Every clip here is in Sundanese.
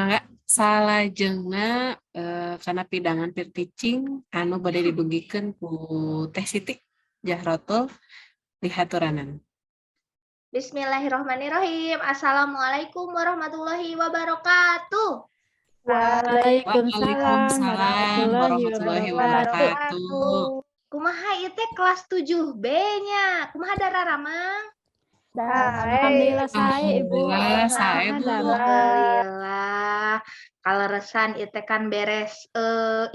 Mangga salajengna kana pidangan peer teaching anu bade didugikeun ku Teh Siti Jahrotul dihaturanan. Bismillahirrahmanirrahim. Assalamualaikum warahmatullahi wabarakatuh. Waalaikumsalam Waalaikumsalam warahmatullahi wabarakatuh. Kumaha ieu teh kelas 7B nya? Kumaha dararamang? Alhamdulillah sae, Ibu. Alhamdulillah sae, Bu. Alhamdulillah. Kaleresan ieu teh kan beres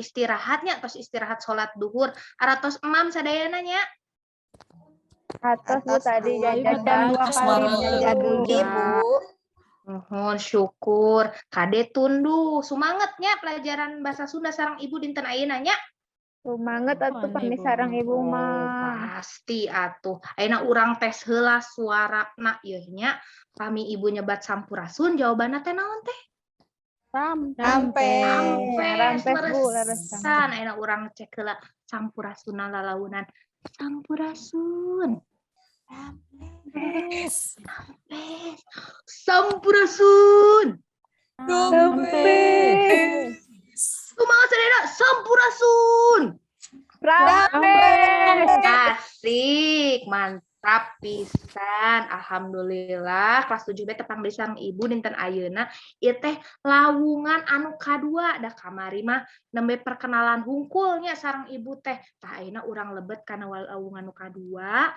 istirahatnya, tos istirahat sholat duhur. Aratos emam sadayana nya? Atos, Bu, tadi Bu. jajan dua kali. Jajan Ibu. Nuhun, syukur. Kade tunduh. Sumangetnya pelajaran bahasa Sunda sareng Ibu dinten ayeuna nya? Sumanget atuh Nuhun, pami Ibu. Sareng Ibu Oh, mah. Pasti atuh. Ayeuna urang tes heula suarana ieu nya. Pami Ibu nyebat sampurasun, jawabanna teh naon teh? Rampes. Rampes, Rampes, Bu, leres. Leresan. Ayeuna urang cek heula sampurasunna lalaunan. Sampurasun. Rampes. Rampes. Sampurasun. Rampes. Kumaha sadayana? Sampurasun. Rampes. Asik, mantap pisan. Alhamdulillah kelas 7B tepang deui sareng Ibu dinten ayeuna. Ieu teh lawungan anu kadua, da kamari mah nembe perkenalan hungkulnya sareng Ibu teh. Tah, ayeuna urang lebet kana lawungan nu kadua,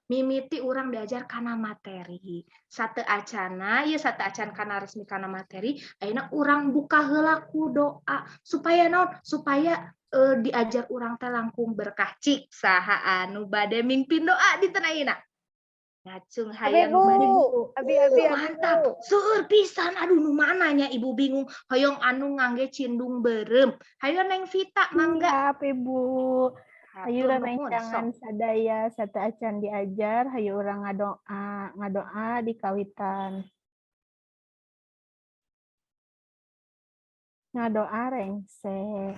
mimiti urang diajar kana materi. Sateuacanna ieu, sateuacan kana resmi kana materi, ayeuna urang buka heula ku doa supaya naon? Supaya diajar urang teh langkung berkah. Cik, saha anu bade mimpin doa dinten ayeuna? Ngacung Abi, hayang Bu. Bade. Abi, abi, abi, Mantap. Bu. Seueur pisan. Aduh, nu mana nya, Ibu bingung. Hoyong anu ngangge cindung beureum. Hayo, Neng Vita, mangga. Siap, Ibu. Hayu Hatur nuhun, rerencangan sok. Sadaya, sateuacan diajar, hayu urang ngadoa, ngadoa di kawitan. Ngadoa rengse.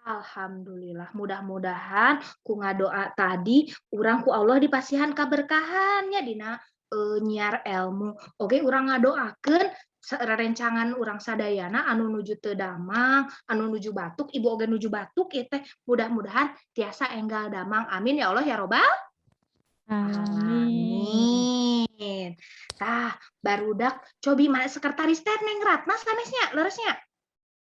Alhamdulillah, mudah-mudahan ku ngadoa tadi urang ku Allah dipasihan kaberkahannya dina nyiar ilmu. Oke, urang ngadoakeun rerencangan urang sadayana anu nuju teu damang, anu nuju batuk, Ibu oge nuju batuk ieu teh, mudah-mudahan tiasa enggal damang. Amin ya Allah ya robbal Amin. alamin. Tah, barudak, cobi mana sekretaris teh, Neng Ratna sanesnya, leresnya?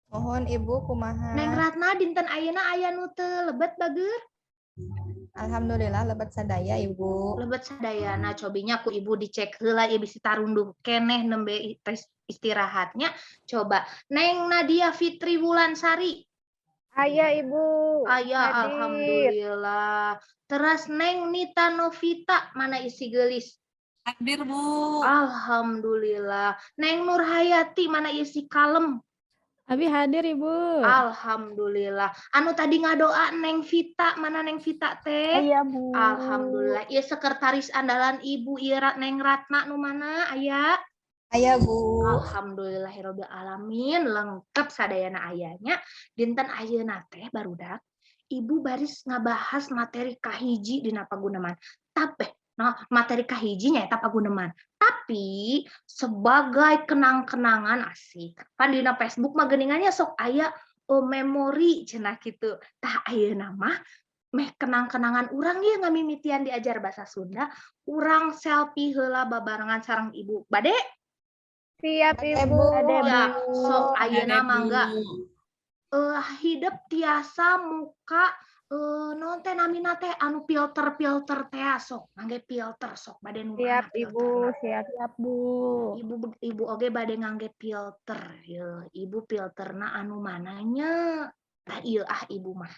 Mohon, Ibu, kumaha? Neng Ratna, dinten ayeuna aya nu teu lebet, bageur? Alhamdulillah lebet sadaya, Ibu. Lebet sadayana. Cobinya ku Ibu dicek heula ieu, bisi tarunduh keneh nembe tes istirahatnya. Coba Neng Nadia Fitri Wulansari. Aya, Ibu. Aya. Hadir. Alhamdulillah. Terus Neng Nita Novita, mana isi gelis? Hadir, Bu. Alhamdulillah. Neng Nurhayati, mana isi kalem? Abi hadir, Ibu. Alhamdulillah. Anu tadi ngadoa Neng Vita, mana Neng Vita teh? Aya, Bu. Alhamdulillah. Ieu sekretaris andalan Ibu ieu, Neng Ratna nu mana aya? Aya, Bu. Alhamdulillahirabbil alamin, lengkap sadayana ayanya. Dinten ayeuna teh, barudak, Ibu baris ngabahas materi kahiji dina paguneman. Tapi nah, materi kahiji nyaeta paguneman. Tapi sebagai kenang-kenangan, asik. Kan dina Facebook mah geuningannya sok aya, oh, memori cenah kitu. Tah, ayeuna mah meh kenang-kenangan urang ieu ngamimitian diajar bahasa Sunda, urang selfie heula babarengan sareng Ibu. Bade? Siap, Bade, Ibu. Bu. Bade, Ya, Bu. Sok ayeuna Bade, Bu. mangga hidep tiasa muka naon teh namina teh, anu filter-filter teh, sok ngangge filter, sok bade nu mana Siap, Ibu. filterna? Siap. Siap, Bu. Ibu Ibu oge bade ngangge filter ye. Ibu filterna anu mananya? Tah, ieu ah Ibu mah.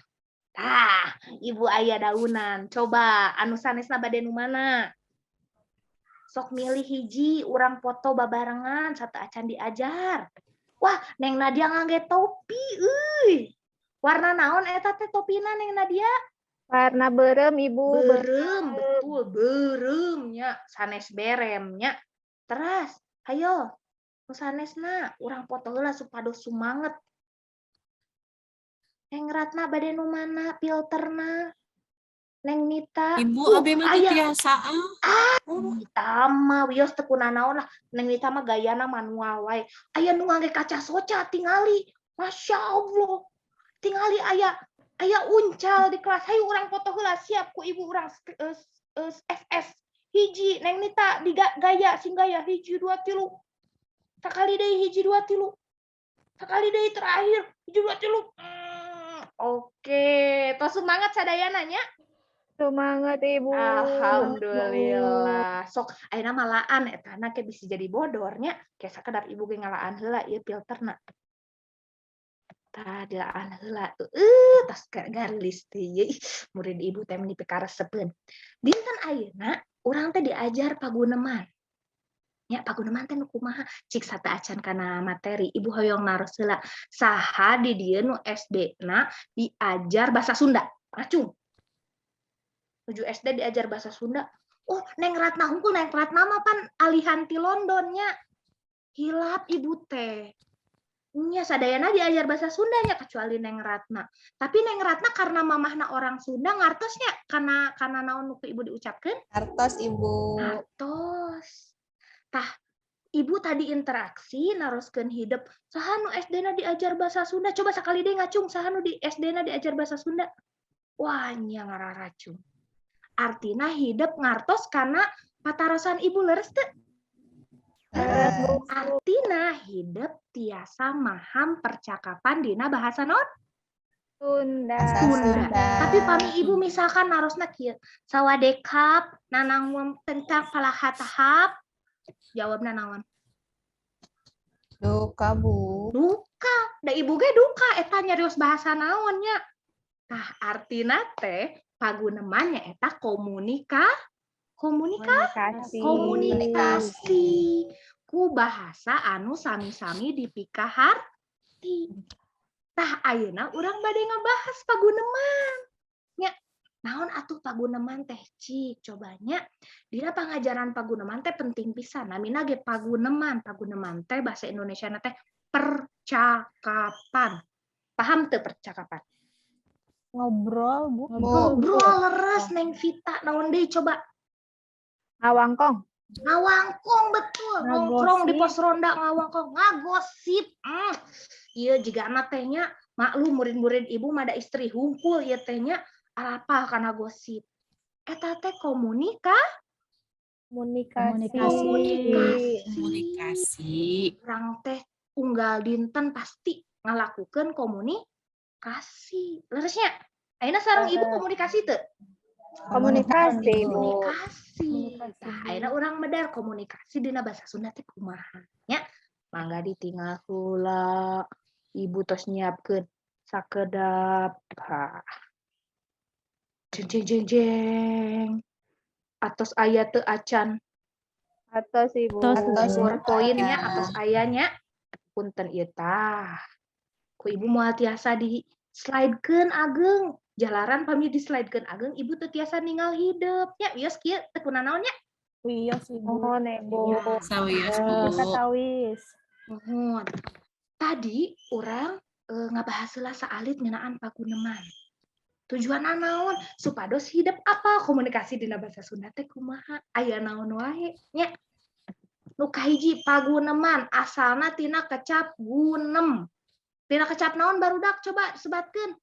Tah, Ibu aya daunan. Coba anu sanesna bade nu mana? Sok milih hiji, urang foto babarengan sateuacan diajar. Wah, Neng Nadia ngangge topi euy. Warna naon eta teh topina, Neng Nadia? Warna beureum, Ibu. Beureum, betul, beureumnya, sanes beremnya. Teras, ayo. Nu sanesna urang foto heula supados sumanget. Neng Ratna bade nu mana filterna? Neng Nita. Ibu, abi mah teu Aya. tiasa ah. Nita mah wios teu kunanaon lah. Neng Nita mah gayana manual wae. Aya nu ngangge kaca soca tingali. Masya Allah. Tingali aya aya uncal di kelas. Hayu urang foto heula, siap ku ibu urang FS. Hiji, Neng Nita di gaya sing gaya, hiji, dua, tilu. Sakali deui, hiji, dua, tilu. Sakali deui terakhir, hiji, dua, tilu. Oke, tos semangat sadayana nya. Semangat, Ibu. Alhamdulillah. Sok ayeuna mah laan etana ke bisa jadi bodornya. Kayak sakedap ibu ge ngalaan heula ieu filterna. Tah, dilaan heula tuh. Tos garilis teh ieu. Ih, murid ibu teh meni pikaresepeun. Dinten ayeuna urang teh diajar paguneman. Nya, paguneman teh nu kumaha? Cik sateuacan kana materi, ibu hoyong naros heula. Saha di dieu nu SD-na diajar bahasa Sunda? Ngacung. 7 SD diajar bahasa Sunda. Oh, Neng Ratna hungkul, Neng Ratna mah pan alihan ti London nya. Hilap ibu teh. Nya, sadayana diajar bahasa Sunda nya kecuali Neng Ratna. Tapi Neng Ratna karena mamahna orang Sunda ngartos nya karena naon nu ku ibu diucapkeun? Ngartos, Ibu. Ngartos. Tah, ibu tadi interaksi naroskeun hidep, saha nu SD-na diajar bahasa Sunda? Coba sekali deui ngacung, saha nu di SD-na diajar bahasa Sunda? Wah, nya ngararacung. Artina hidep ngartos karena patarosan ibu, leres teu? Leres. Artina hidep tiasa maham percakapan dina bahasa naon? Sunda. Bahasa Sunda. Sunda. Tapi pami ibu misalkan narosna kieu, สวัสดีครับ nanang tentang tahap, jawabna naon? Duka, Bu. Duka. Da ibu ge duka eta nyarios bahasa naon nya. Tah, artina teh paguneman nyaeta komunika Komunikasi. Komunikasi ku bahasa anu sami-sami dipikaharti. Tah, ayeuna urang bade ngabahas paguneman. Nya, naon atuh paguneman teh, cik cobanya dina pangajaran paguneman teh penting pisan. Namina ge paguneman. Paguneman teh bahasa Indonesia teh percakapan. Paham teu percakapan? Ngobrol, Bu. Bu. Ngobrol, leres Neng Vita. Naon deui coba? Ngawangkong. Ngawangkong, betul. Nongkrong di Ngagosip. pos ronda ngawangkong, ngagosip. Iya, jika anak tehnya maklum murid-murid ibu mah da istri hungkul ieu teh nya, arapal kana gosip. Eta teh komunika Komunikasi. Komunikasi. Komunikasi. Urang teh unggal dinten pasti ngalakukeun komunikasi. Leresnya? Ayeuna sareng ibu Leres. komunikasi teu? Komunikasi, Ibu. Komunikasi. Komunikasi. Tah, ayeuna urang medar komunikasi dina bahasa Sunda teh kumaha nya. Mangga ditinggal heula. Ibu tos nyiapkeun sakedap. Ha. Jeng jeng jeng jeng. Atos aya teu acan? Atos, Ibu. Atos, Atos, Ibu. PowerPoint-nya Ya. atos aya nya. Punten ieu tah. Ku ibu moal tiasa di slidekeun ageng. Jalaran pami di slidekeun ageng ibu teu tiasa ningal hidep nya, wios kieu teu kunanaon nya. Wios, Ibu. Mohon, Ibu. Ya. Sawios, Bu. Katawis. Nuhun. Tadi urang ngabahas heula saalit ngeunaan paguneman. Tujuanna naon? Supados hidep apa komunikasi dina bahasa Sunda teh kumaha? Aya naon wae nya. Nu kahiji, paguneman asalna tina kecap gunem. Tina kecap naon barudak, coba sebatkeun?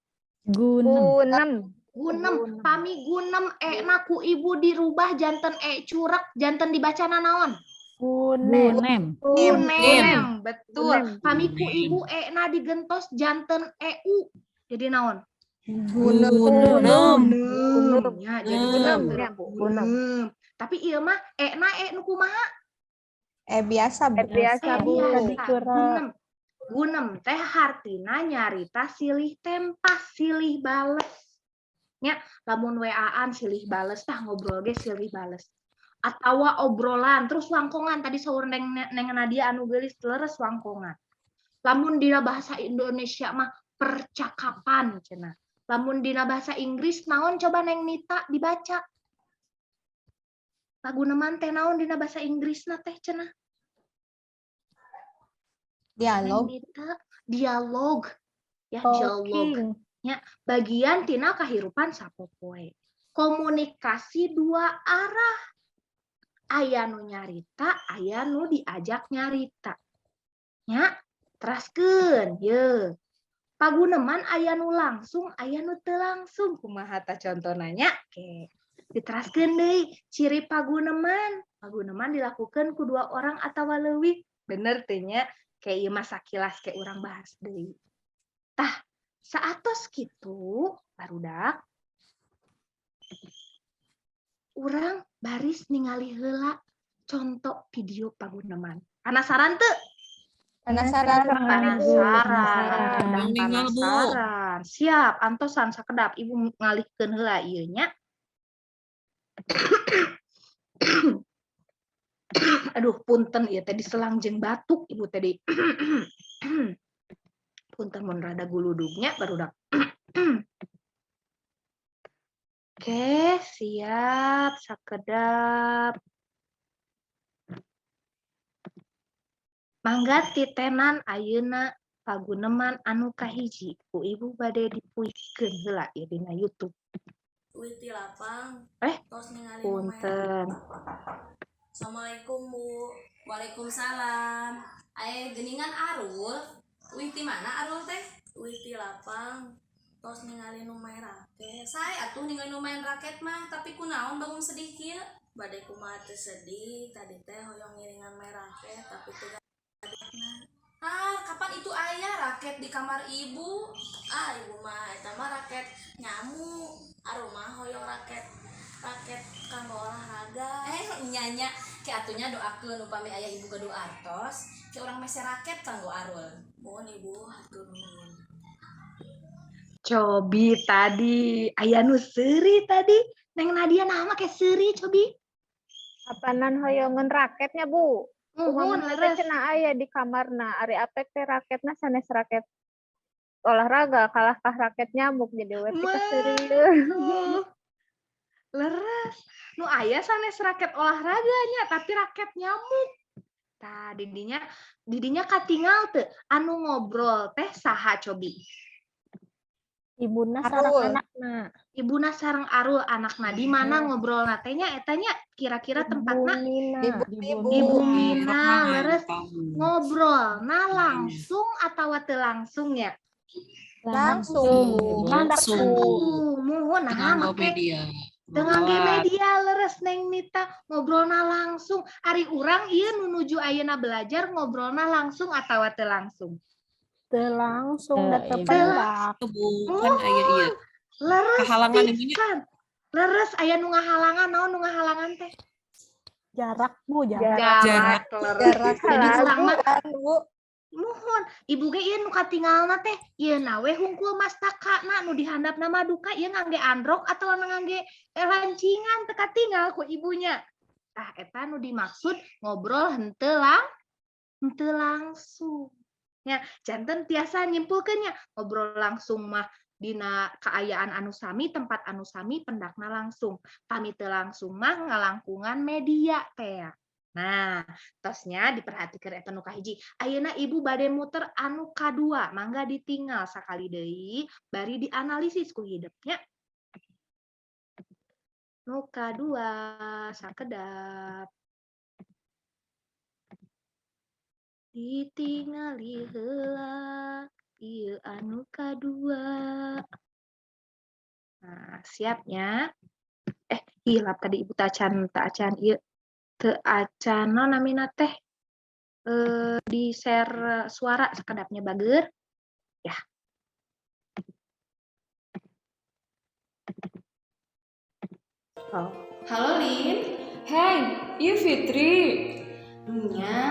Gunem. Gunem. Gunem. Gunem. Pami gunem e-na ku ibu dirubah janten e curek, janten dibacana naon? Gunem. Gunem. Gunem, betul. Gunem. Pami ku ibu e-na digentos janten eu. Jadi naon? Gunem. Gunem. Ya, jadi Gunem. gunem. Gunem. Gunem. Tapi ieu mah e-na e nu kumaha? Eh, biasa, Bu. Eh, biasa, E Bu. biasa. Dikurang. Gunem. Gunem teh hartina nyarita silih tempas, silih bales. Nya, lamun WA-an silih bales, tah ngobrol ge silih bales. Atawa obrolan, terus wangkongan tadi saur Neng, Neng Nadia anu geulis, leres wangkongan. Lamun dina bahasa Indonesia mah percakapan cenah. Lamun dina bahasa Inggris naon, coba Neng Nita dibaca. Paguneman teh naon dina bahasa Inggrisna teh cenah? Dialog. Neng Nita, dialog. Ya, dialog. Talking. Bagian tina kahirupan sapopoe. Komunikasi dua arah. Aya nu nyarita, aya nu diajak nyarita. Nya, teraskeun, ye. Paguneman aya nu langsung, aya nu teu langsung. Kumaha tah contohna nya? Oke. Diteraskeun deui ciri paguneman. Paguneman dilakukan ku dua orang atau leuwih. Bener teu nya? Kayak ieu mah sakilas, kayak urang bahas deui. Tah, saatos kitu barudak, urang baris ningali heula contoh video paguneman. Penasaran teu? Penasaran. Penasaran. Penasaran. Udah Ninggal, Bu. penasaran. Siap, antosan sakedap, Ibu ngalihkeun heula ieu nya. Aduh, punten ieu teh diselang jeung batuk Ibu tadi. Punten mun rada guludugnya, barudak. Oke, siap, sakedap. Mangga titenan ayeuna paguneman anu kahiji, ku Ibu bade dipuikeun heula ieu dina YouTube. Uih ti lapang. Eh, Tos ningali nu main. Punten. Assalamualaikum, Bu. Waalaikumsalam. Aye geningan Arul. Uih ti mana Arul teh? Uih ti lapang. Tos ningali nu main raket. Sae atuh ningali nu main raket mah, tapi kunaon bangun sedih kieu? Bade kumaha teu sedih, tadi teh hoyong ngiringan main raket tapi teu. Ah, kapan itu aya raket di kamar ibu? Ah, Ibu mah eta mah raket nyamuk. Arul mah hoyong raket raket kanggo olahraga. Eh, nya nya, ke atuh nya doakeun upami aya ibu gaduh artos, ke urang mese raket kanggo Arul. Mohon, Ibu, hatur nuhun. Cobi tadi aya nu seuri tadi. Neng Nadia naha make seuri, cobi? Apanan hoyongan raketnya, Bu? Muhun, Kumaha teh leres. cenah aya di kamarna, ari apek teh raketna sanes raket olahraga, kalah kah raket nyamuk, jadi we pikaseurieun. Tuh. Leres. Nu aya sanes raket olahraganya, tapi raket nyamuk. Tah, didinya katingal teu anu ngobrol teh saha, cobi? Ibuna sareng Arul. anakna. Ibuna sareng Arul anakna. Di mana ngobrolna teh nya eta nya, kira-kira tempatna? Bumina. Di bumi, Bu. Di bumina, Ruangan leres. tamu. Ngobrolna langsung atau teu langsung ya? Langsung, Bu. Langsung, Bu. Muhun, nah Nganggo make media. dengan ge Lewat. media, leres Neng Nita, ngobrolna langsung. Ari urang ieu nu nuju ayeuna belajar, ngobrolna langsung atau teu langsung? Teu langsung, da teu Ibu. pendak. Itu, Bu, kan aya ieu. Leres Kahalangan ibunya. pisan. Leres, aya nu ngahalangan. Naon nu ngahalangan teh? Jarak, Bu, jarak. Jarak, leres. Jarak. Jadi Jadi urang mah kan, Bu. Muhun, Ibu ge ieu nu katingalna teh ieu na we hungkul mastakana, nu dihandapna mah duka ieu ngangge androk atau ngangge lancingan teu katingal ku ibunya. Tah, eta nu dimaksud ngobrol henteu langsung. Nya, janten tiasa nyimpulkeun nya, ngobrol langsung mah dina kaayaan anu sami, tempat anu sami, pendakna langsung. Pami teu langsung mah ngalangkungan media teh. Nah, tosnya diperhatikan eta nu kahiji. Ayeuna Ibu bade muter anu kadua, mangga ditinggal sakali deui bari dianalisis ku hidep nya. Nu kadua, sakedap. Ditingali heula ieu anu kadua. Nah, siapnya. Eh, hilap tadi Ibu tacan ieu. Teu acan naon namina teh? Di share suara, sakedapnya, bager. Ya. Oh. Halo, Lin. Hei, ieu Fitri. Nya,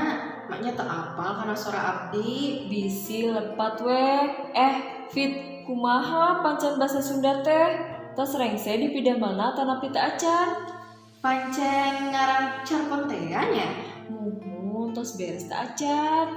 maknya teu apal kana suara abdi. Bisi lepat we. Eh, Fit, kumaha pancen bahasa Sunda teh? Tos rengse dipidamana tanapi teu acan? Pancen ngarang carpon teh nya. Muhun, tos beres teu acan?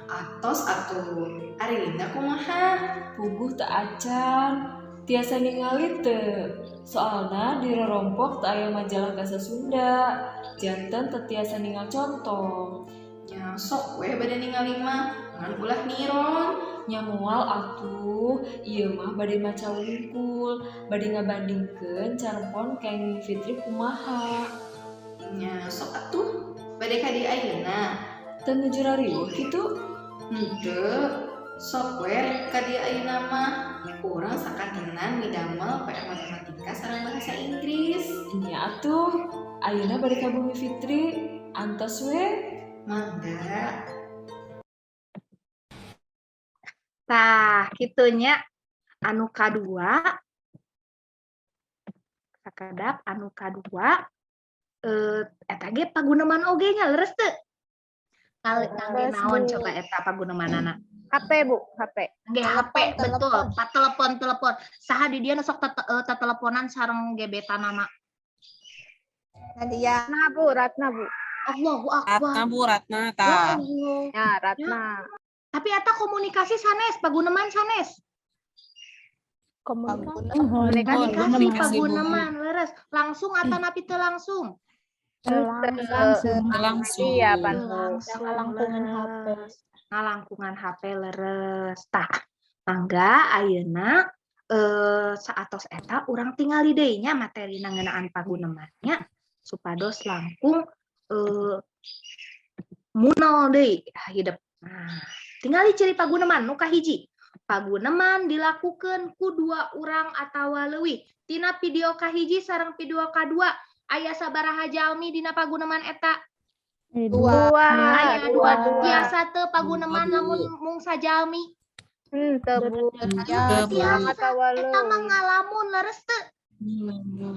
Atos atuh. Ari Linda kumaha? Puguh teu acan. Tiasa ningali teu? Soalna di rorompok teu aya majalah bahasa Sunda. Janten teu tiasa ningal contoh. Nya. Sok we bade ningali mah, ngan ulah niron. Nya moal atuh, ieu mah bade maca wungkul, bade ngabandingkeun carempon kenging field trip kumaha. Nya sok atuh, bade ka dieu ayeuna. Teu nuju rariweuh kitu? Henteu, sok we rek ka dieu ayeuna mah. Urang sakantenan midamel PR matematika sareng bahasa Inggris. Nya atuh, ayeuna bade ka Bumi Fitri, antos we. Mangga. Tah, kitu nya. Anu kadua, sakedap anu kadua, eta ge paguneman oge nya, leres teu? Ngangge Leres, naon Bu. coba eta pagunemanana? HP, Bu, HP. Ngangge HP, betul. Telepon telepon. Saha di dieu nu sok teteleponan sareng gebetanana? Nadia. Ratna, Bu, Ratna, Bu. Allahu Akbar. Ratna, Bu, Ratna Ya tah. Allah. Ya, Ratna. Tapi eta komunikasi sanes, paguneman sanes? Komunikasi. Komunikasi. Komunikasi Komunikasi, Bu. paguneman, leres. Langsung atanapi teu langsung? Langsung. Langsung. Iya, Pan, Bu. Langsung, Ngalangkungan HP. Leres. Ngalangkungan HP, leres. Tah, mangga ayeuna saatos eta urang tingali deui nya materina ngeunaan paguneman nya, supados langkung munel deui hidep. Nah, tingali ciri paguneman nu kahiji. Paguneman dilakukeun ku dua urang atawa leuwih. Tina video kahiji sareng video kadua aya sabaraha jalmi dina paguneman eta? Dua. Dua. Aya dua. Dua. Tiasa teu paguneman Dua, Bu. lamun mung sajalmi? Henteu, Bu. Ya, Teu, Bu. Tiasa. Atawa Eta mah leuwih. ngalamun, leres teu?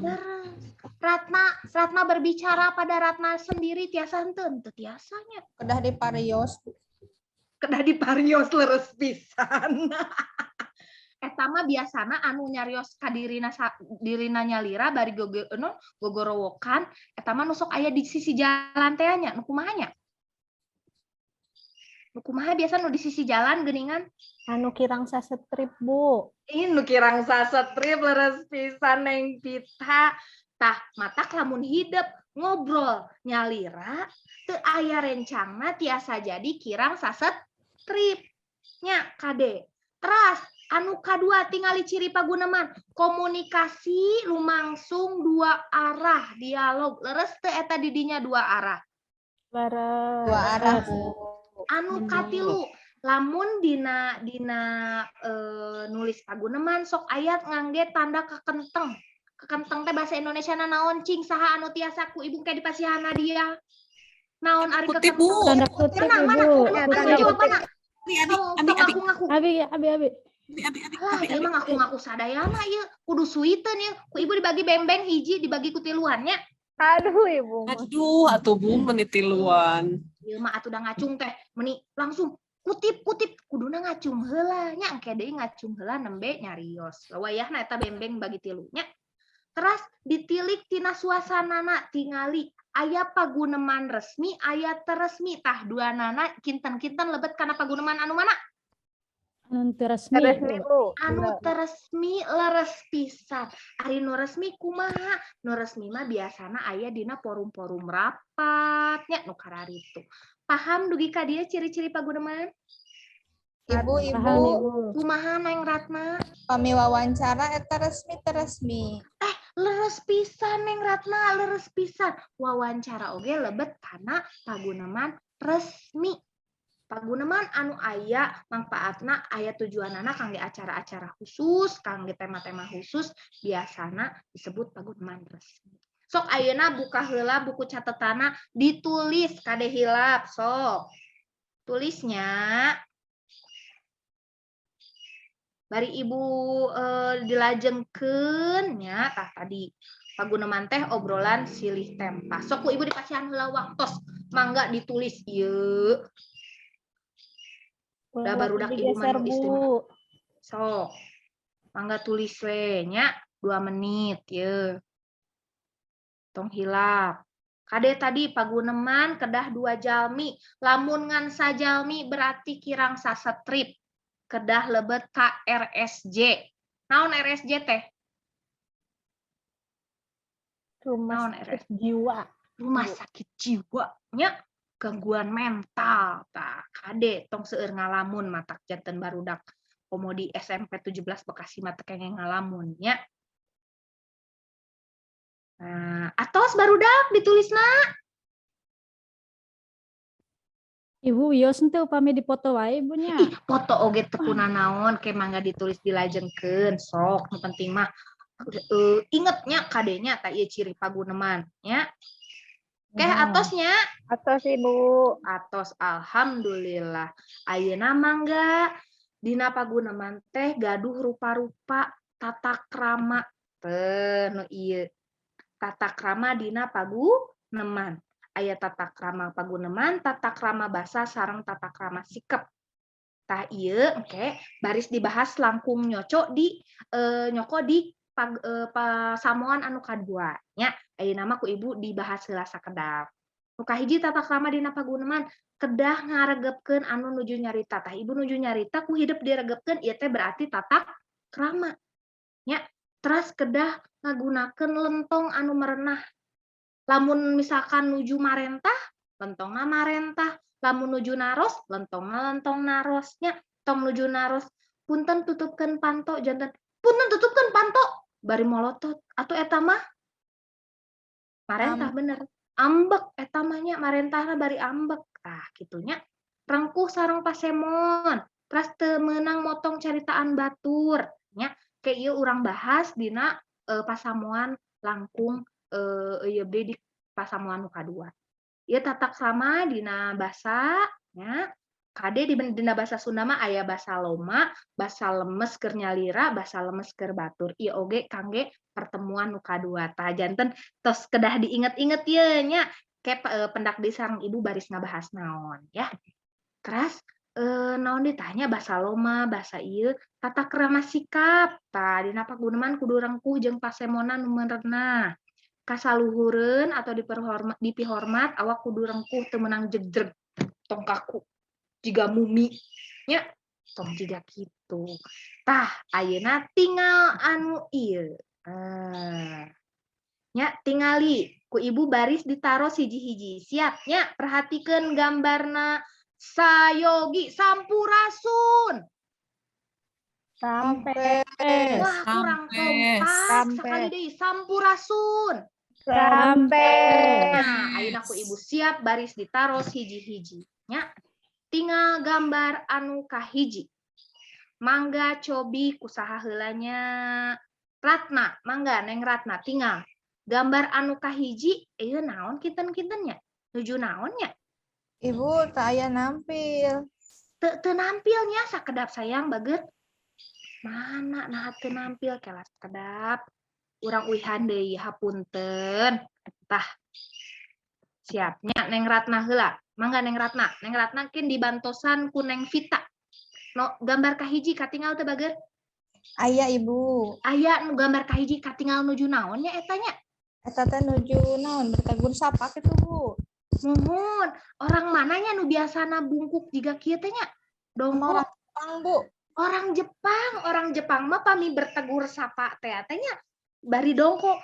Leres. Ratna Ratna berbicara pada Ratna sendiri tiasa henteu? Henteu tiasa nya. Kedah diparios. Kedah diparios, leres pisan. Eta mah biasana anu nyarios ka dirina dirina nyalira bari goge non gogorowokan, eta mah nu sok aya di sisi jalan teh nya, nu kumaha nya? Nu kumaha biasa nu di sisi jalan geuningan? Anu kirang sasetrip, Bu. Ih, nu kirang sasetrip, leres pisan, Neng Pita. Tah, matak lamun hidep ngobrol nyalira teu aya rencangna tiasa jadi kirang sasetrip nya, kade. Teras anu kadua, tingali ciri paguneman, komunikasi lumangsung dua arah, dialog, leres teu eta didinya dua arah? Leres. Dua arah, Bu. Anu katilu, lamun dina dina nulis paguneman sok aya ngangge tanda kekenteng. Kekenteng teh bahasa Indonesia naon cing? Saha anu tiasa ku ibu kayak dipasihan dia? Naon ari Kutip, Bu. kekenteng? Tanda kutip, Mana mana? Ibu. Anu anu Kutip. jawabanna? Abi, abi, Sok abi, sok abi, ngaku-ngaku. Abi, abi, abi. abi, abi, abi, Lah, abi, ieu abi. mah ngaku-ngaku sadayana ieu. Kudu suiteun ieu. Ku ibu dibagi bembeng hiji, dibagi ku tiluan nya. Aduh, Ibu mah. Aduh, atuh Bu, meni tiluan. Ieu mah atuh da ngacung teh, meni langsung kutip kutip, kuduna ngacung heula nya, engke deui ngacung heula nembe nyarios. Wayahna eta bembeng bagi tilu nya. Teras ditilik tina suasanana, tingali aya paguneman resmi, aya teu resmi. Tah, duanana kinten-kinten lebet kana paguneman anu mana? Anu teu resmi, Resmi, Bu. Bu. Anu teu resmi, leres pisan. Ari nu resmi kumaha? Nu resmi mah biasana aya dina forum-forum rapat nya, nu kararitu. Paham dugi ka dieu ciri-ciri paguneman? Ibu, Ibu, Paham, Ibu. Kumaha, Neng Ratna? Pami wawancara eta resmi teu resmi? Leres pisan, Neng Ratna, leres pisan. Wawancara oge lebet kana paguneman resmi. Paguneman anu aya mangpaatna, aya tujuanana kangge acara-acara khusus, kangge tema-tema khusus, biasana disebut paguneman resmi. Sok ayeuna buka heula buku catetana, ditulis, kade hilap, sok. Tulisnya bari ibu dilajengkeun nya. Tah, tadi paguneman teh obrolan silih tempa. Sok ku ibu dipasihan heula waktos, mangga ditulis ieu. Ulah Da barudak ibu mah digeser, nu Bu. istimewa. Sok. Mangga tulis we nya, 2 menit ye. Tong hilap. Kade tadi paguneman kedah dua jalmi. Lamun ngan sajalmi berarti kirang sasetrip. Kedah lebet ka RSJ. Naon RSJ teh? Rumah Naon sakit RSJ? jiwa. Rumah sakit jiwa nya. Gangguan mental. Tah, kade tong seueur ngalamun, matak janten barudak komo di SMP 17 Bekasi mah teu kenging ngalamun nya. Nah, atos barudak ditulisna? Ibu, wios henteu upami dipoto wae, Ibu nya? Ih, foto oge teu kunanaon, ke mangga ditulis, dilajengkeun sok. Nu penting mah ingetnya kadenya, tah ieu ciri paguneman nya. Oke, atos nya? Atos, Ibu. Atos, alhamdulillah. Ayeuna mangga dina paguneman teh gaduh rupa-rupa tata krama. Teu nu ieu. Tata krama dina paguneman. Aya tata krama paguneman, tata krama basa sareng tata krama sikep. Tah, ieu engke baris dibahas langkung nyoco di nyoko di pasamuan anu kadua nya. Ayeuna mah ku Ibu dibahas heula sakedap. Nu kahiji, tata krama dina paguneman kedah ngaregepkeun anu nuju nyarita. Tah, Ibu nuju nyarita ku hidep diregepkeun, ieu teh berarti tata krama. Nya, teras kedah ngagunakeun lentong anu merenah. Lamun misalkan nuju marentah, lentongna marentah. Lamun nuju naros, lentongna lentong narosnya. Tong nuju naros, "Punten, tutupkeun panto," janten, "Punten, tutupkeun panto," bari molotot. Atuh eta mah marentah bener. Ambek eta mah nya, marentahna bari ambek. Tah, kitu nya. Rengkuh sareng pasemon, teras teu meunang motong caritaan batur nya. Ke ieu urang bahas dina pasamuan langkung ieu deui di pasamuan nu kadua. Ieu tata krama dina basa nya. Kade di dina basa Sunda mah aya basa loma, basa lemes keur nyalira, basa lemes keur batur. Ieu oge kangge pertemuan nu kadua. Tah, janten tos kedah diinget-inget ye nya. Ke pendak deui sareng Ibu baris ngabahas naon ya. Teras naon ditanya basa loma, basa ieu tata krama sikap. Tah, dina paguneman kudu rengkuh jeung pasemonan nu merenah. Kasaluhureun atau diperhormat, dipihormat, awak kudu rengkuh, teu meunang jegjreg, tong kaku jiga mumi nya, tong jiga kitu. Tah, ayeuna tinggal anu ieu. Nya, tingali ku Ibu baris ditaros hiji-hiji. Siap nya? Perhatikeun gambarna, sayogi. Sampurasun. Sampai. Wah, kurang kompak. Sampai. Sekali deui, sampurasun. Sampai. Nah, ayeuna ku Ibu siap baris ditaros hiji-hiji nya. Tinggal gambar anu kahiji. Mangga cobi kusaha heula nya? Ratna, mangga Neng Ratna tinggal. Gambar anu kahiji ieu naon kinten-kintennya? Nuju naonnya? Ibu, teu aya nampil. Teu teu nampilnya, sakedap sayang, bager. Mana nah teu nampil, kela sakedap. Urang uihan deui, hapunten. Tah. Siapnya Neng Ratna heula. Mangga Neng Ratna. Neng Ratna kin dibantosan ku Neng Vita. No, gambar kahiji katingal teu, bager? Aya, Ibu. Aya nu gambar kahiji, katingal nuju naon nya eta nya? Eta teh nuju naon, bertegur sapa kitu, Bu. Muhun, orang mananya nu biasana bungkuk jiga kieu teh nya? Dongkok. Orang Jepang, Bu. Orang Jepang, orang Jepang mah pami bertegur sapa teh teh nya bari dongkok.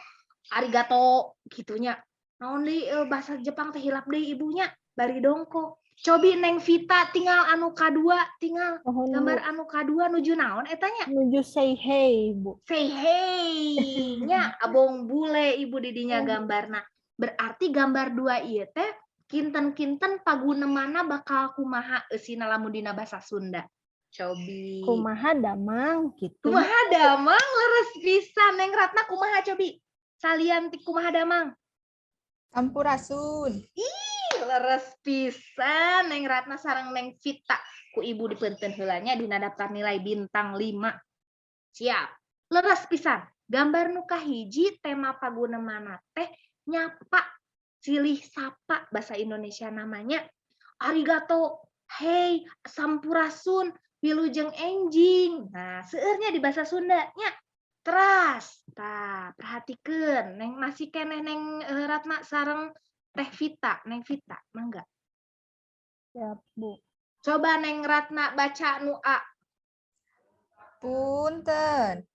Arigato gitunya. Naon deui bahasa Jepang teh, hilap deui ibunya, bari dongkok. Cobi Neng Vita tinggal anu kadua, tinggal Mohon, gambar Bu. Anu kadua nuju naon eta nya? Nuju say hey, Bu. Say hey nya, abong bule Ibu didinya gambarna. Berarti gambar dua ieu teh kinten-kinten pagunemana bakal kumaha eusina lamun dina bahasa Sunda? Cobi. Kumaha damang gitu. Kumaha damang, leres pisan Neng Ratna. Kumaha cobi? Salian ti kumaha damang? Sampurasun. Ih, leres pisan Neng Ratna sareng Neng Vita. Ku Ibu dipeunteun heula nya dina daftar nilai bintang 5. Siap. Leres pisan. Gambar nu kahiji tema pagunemana teh nyapa, silih sapa bahasa Indonesia namanya. Arigato, hey, sampurasun, wilujeng enjing. Nah, seueurnya di bahasa Sunda nya. Teras, tah perhatikeun Neng, masih keneh Neng Ratna sareng Teh Vita, Neng Vita, mangga. Siap, Bu. Coba Neng Ratna baca nu A. Punten.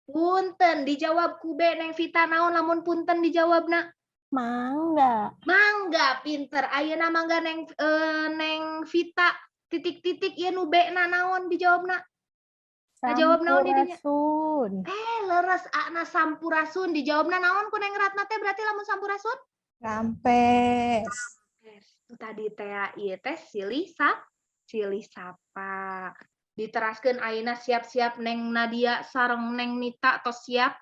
Punten dijawab ku B Neng Vita, naon lamun punten dijawabna? Mangga. Mangga, pinter. Ayeuna mangga Neng Neng Vita, titik-titik ieu nu B na naon dijawabna? Ngajawab naon di dinya? Sampurasun. Eh, leres, A-na sampurasun. Dijawabna naon ku Neng Ratna teh berarti lamun sampurasun? Rampes. Itu tadi teh ieu teh silih sapa. Diteraskeun ayeuna, siap-siap Neng Nadia sareng Neng Nita, tos siap?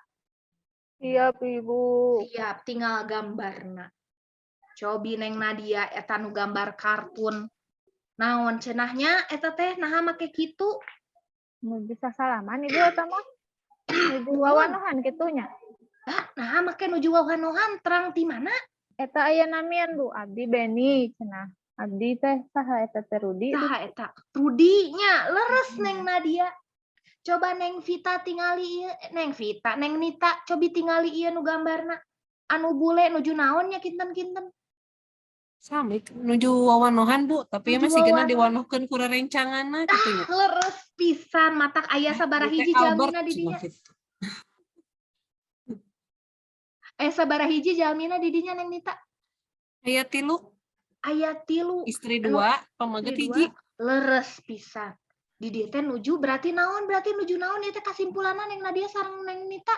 Siap, Ibu. Siap, tinggal gambarna. Cobi Neng Nadia, eta nu gambar kartun. Naon cenahnya eta teh, naha make kitu? Nuju sasalaman, Ibu, eta mah. Nuju wawanohan kitu nya. Ah, naha make nuju wawanohan, terang ti mana? Eta aya namian, Bu, abdi Beni cenah. Abdi teh saha eta teh, Rudi? Saha eta? Rudi nya, leres Neng Nadia. Coba Neng Vita tingali ieu, Neng Vita, Neng Nita, cobi tingali ieu nu gambarna. Anu bule nuju naon nya kinten-kinten? Sami nuju wawanohan, Bu, tapi ya Nuju masih kena wawanohan. diwanohkeun ku rerencanganna kitu nya. Leres pisan, matak aya sabaraha Teh hiji Albert jalmina di cenah dinya. kitu. Eh, sabaraha hiji jalmina di dinya, Neng Nita? Aya tilu, Aya tilu. istri Anu, dua, pameget istri hiji. dua, leres pisan. Di dieu teh nuju berarti naon? Berarti nuju naon ieu teh kasimpulanna, Neng Nadia sareng Neng Nita?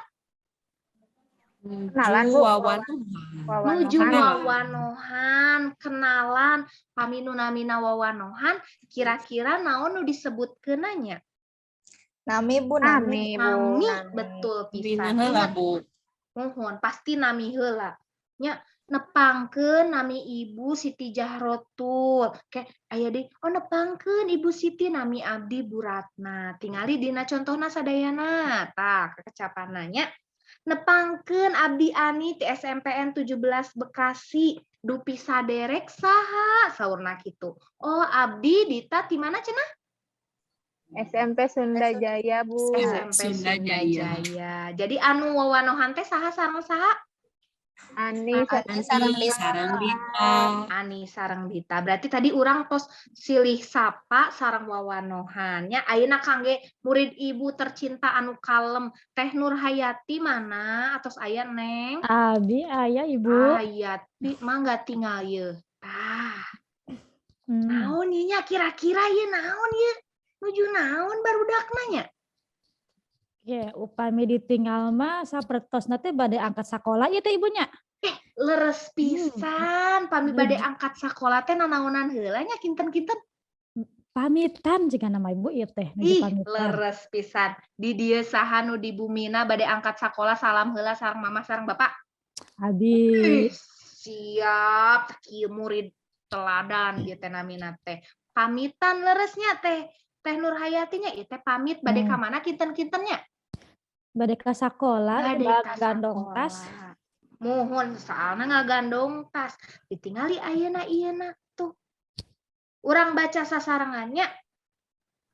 Kenalan, Nuju Bu. wawanohan. Nuju Wawanohan. wawanohan, kenalan, pami nu namina wawanohan, kira-kira naon nu disebutkeunna nya? Nami, Bu, nami. Nami, Bu. Nami, Nami. betul Dina pisan. heula, Ingat, Bu. muhun, pasti nami heula. Nya, nepangkeun nami Ibu Siti Jahrotul. Ke aya deui, oh nepangkeun Ibu Siti, nami abdi Bu Ratna. Tingali dina contohna sadayana. Tah, kekecapanna nya. Nepangkeun abdi Ani ti SMPN 17 Bekasi. Dupi saderek saha saurna kitu. Oh, abdi Dita ti mana cenah? SMP Sunda Jaya, Bu. SMP Sunda Sunda Jaya. Jaya. Jadi anu wawanohan teh saha sareng saha? Ani Ani sareng Ani Dita. sareng Dita. Ani sareng Dita. Berarti tadi urang tos silih sapa sareng wawanohan nya. Ayeuna kangge murid ibu tercinta anu kalem, Teh Nur Hayati mana? Atos aya, Neng? Abi aya, Ibu. Hayati, mangga tinggal ye. Tah, naon ieu nya kira-kira ieu, naon ieu? Nuju naon barudakna nya? Ya, upami ditinggal mah sapertosna teh bade angkat sakola ieu teh, Ibu nya. Leres pisan, pami bade Nuju angkat sakola teh nanaonan heula nya kinten-kinten? Pamitan jigana mah, Ibu, ieu teh nuju Ih, pamitan. leres pisan. Di dieu saha nu di bumina bade angkat sakola, salam heula sareng mama sareng bapak. Abi. Ih, siap, kieu murid teladan ieu teh namina teh. Pamitan leresnya teh. Teh Nur Hayatinya ieu teh pamit bade ka mana kinten-kintennya? Bade ka sakola, Bade ka gandong tas. sakola. Muhun, soalna ngagandong tas. Ditingali ayeuna ieu tuh. Urang baca sasarengannya.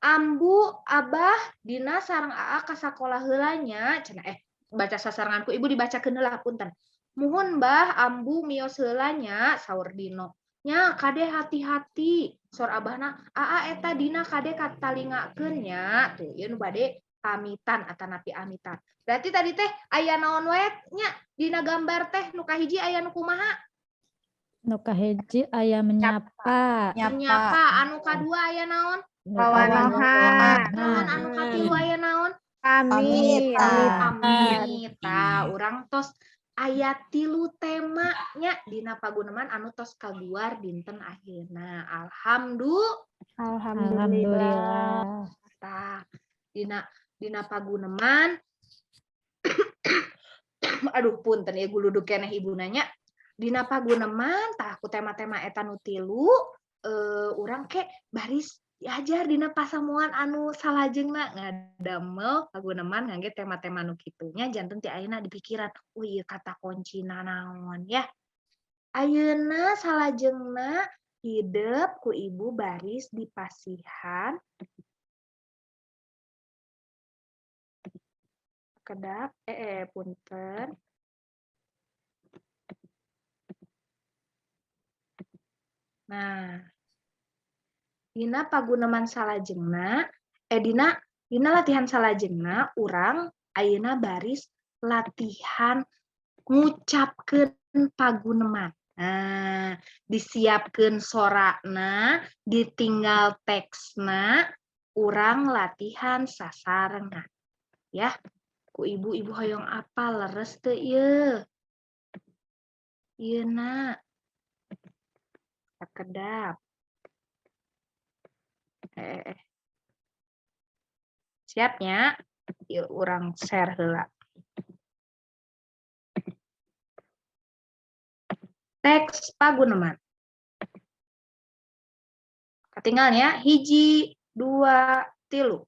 Ambu, Abah, Dina sareng Aa ka sakola heula nya. Cenah, eh, baca sasarenganku Ibu dibacakeun heula, punten. Muhun Bah, Ambu mios heula nya, saur Dino. Nya kade hati-hati. Saur Abahna, Aa eta Dina kade katalingakeun nya. Tuh, ieu nu bade pamitan atanapi amitan. Berarti tadi teh aya naon wae nya dina gambar teh? Nu kahiji aya nu kumaha? Nu kahiji aya menyapa. Nyapa. Menyapa. Anu kadua aya naon? Wawanohan. Naon? Anu katilu aya naon? Pamit. Pamitan. Pamit. Tah, urang tos aya tilu tema nya dina paguneman anu tos kaguar dinten akhirna. Alhamdulillah. Alhamdulillah. Alhamdulillah. Tah, dina dina paguneman, aduh punten ya, guludug keneh ibu nanya. Dina paguneman tah ku tema-tema eta nu tilu, urang ke baris diajar dina pasamuan anu salajengna ngadamel paguneman ngangge tema-tema nu kitu nya. Janten ti ayeuna dipikiran, oh ieu kata kuncina naon ya. Ayeuna salajengna hidep ku ibu baris di pasihan kedap, punten. Nah, dina paguneman salajengna, eh, dina dina latihan salajengna urang ayeuna baris latihan ngucapkeun Paguneman. Nah, disiapkeun sorana, ditinggal teksna, urang latihan sasarengan. Ya, ku ibu-ibu hoyong apa leres teu ieu? Ieu na. Sakedap. Eh, eh. Siap nya? Yuk urang share heula. Teks paguneman. Katinggal nya hiji, dua, tilu.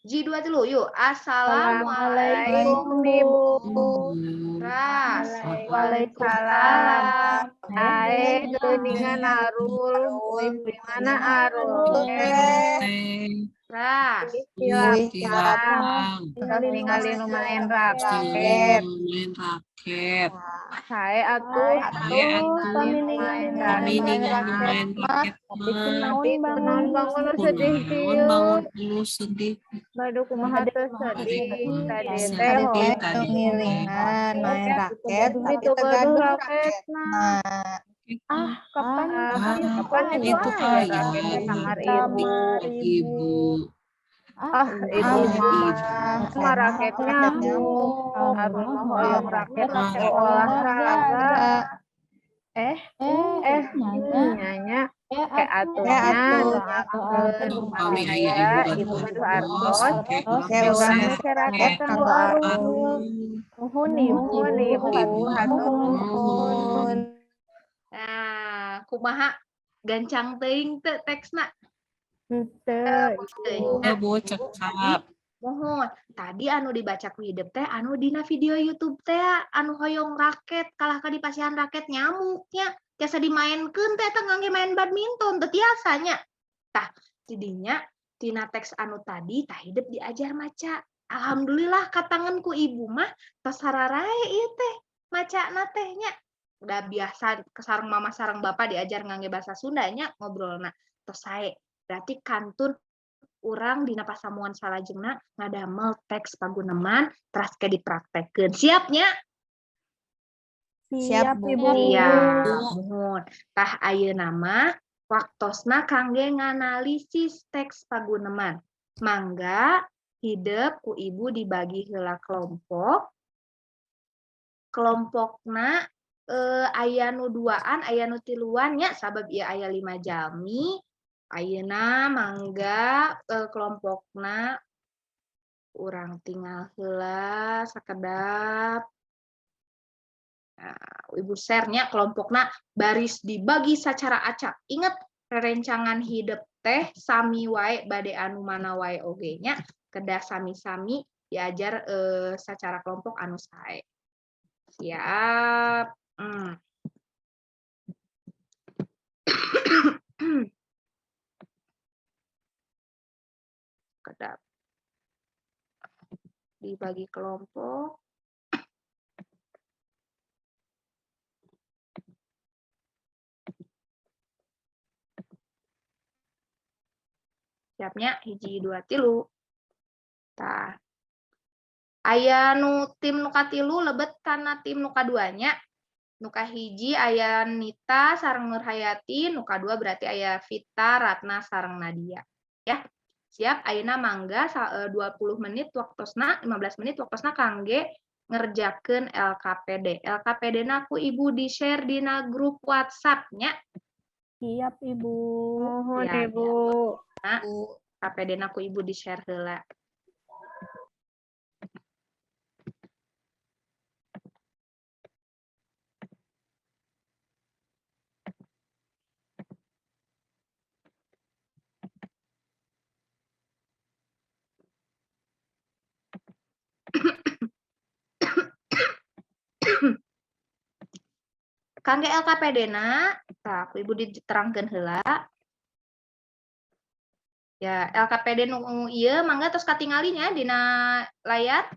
Hiji, dua, tilu. Yuk. Assalamualaikum. Ibu. Ras. Waalaikumsalam. Ae geuningan arul, di mana arul? Ras. Silap. Ningali nu main raket. Main raket. Sae atuh. Sae atuh. Main Kami ningali main raket mah. Tapi kunaon bangun nu sedih Kunaon kieu? Bangun nu sedih. Badu kumaha teu sedih. Tadi teh Sedih hoyong tadi. Ngiringan main raket tapi tapi teu teu gaduh gaduh raketna. Nah, Ah, kapan Ah, kapan itu itu aya aya raket di kamar ibu. Ibu. Ah, ibu Ah, mah ibu. mah raket nyamuk. Arul mah hoyong raket kanggo olahraga. Eh, eh, nya ke atuh nya doakeun Upami aya ibu ibu gaduh gaduh artos, artos, engke urang Engke urang meser meser raket raket kanggo kanggo arul. Nuhun ibu, ibu, hatur nuhun. Nah, kumaha gancang teuing teu teksna? Henteu. Teuing. Oh, Bu, cekap. Mohon, tadi anu dibaca ku hidep teh anu dina video YouTube teh anu hoyong raket kalah ka dipasihan raket nyamuknya tiasa dimainkeun teh eta ngangge main badminton teu tiasa nya. Tah, tidinya tina teks anu tadi tah hidep diajar maca. Alhamdulillah katangan ku ibu mah tos sararae ieu teh macana teh nya. Udah biasa sareng mama sareng bapak diajar ngangge bahasa Sunda nya ngobrolna tos sae. Berarti kantun urang dina pasamuan salajengna ngadamel teks paguneman teras ke dipraktekkeun. Siap nya? Siap, Bu. Iya, muhun. Tah ayeuna mah waktosna kangge nganalisis teks paguneman. Mangga hidep ku ibu dibagi heula kelompok. Kelompokna aya nu duaan, aya nu tiluan nya sabab ieu aya 5 jalmi. Ayeuna mangga kelompokna urang tinggal heula sakedap. Nah, ibu share-nya kelompokna baris dibagi secara acak. Ingat rerencangan hidep teh sami wae bade anu mana wae oge nya kedah sami-sami diajar secara kelompok anu sae. Siap. Kedap. Dibagi kelompok. Siapnya hiji dua tilu. Tah. Aya nu tim nu katilu lebet kana tim nu kaduanya. Nu kahiji aya Nita sareng Nurhayati, nu kadua berarti aya Vita, Ratna sareng Nadia. Ya. Siap, ayeuna mangga 20 menit waktosna, 15 menit waktosna kangge ngerjakeun LKPD. LKPD na ku ibu di-share dina grup WhatsApp nya. Siap, Ibu. Nuhun, Ya, Ibu. Nah, LKPD na ku ibu di-share heula. Kangge LKPD na, tah ku ibu diterangkeun heula. Ya, LKPD nu ieu mangga tos katingali nya dina layar.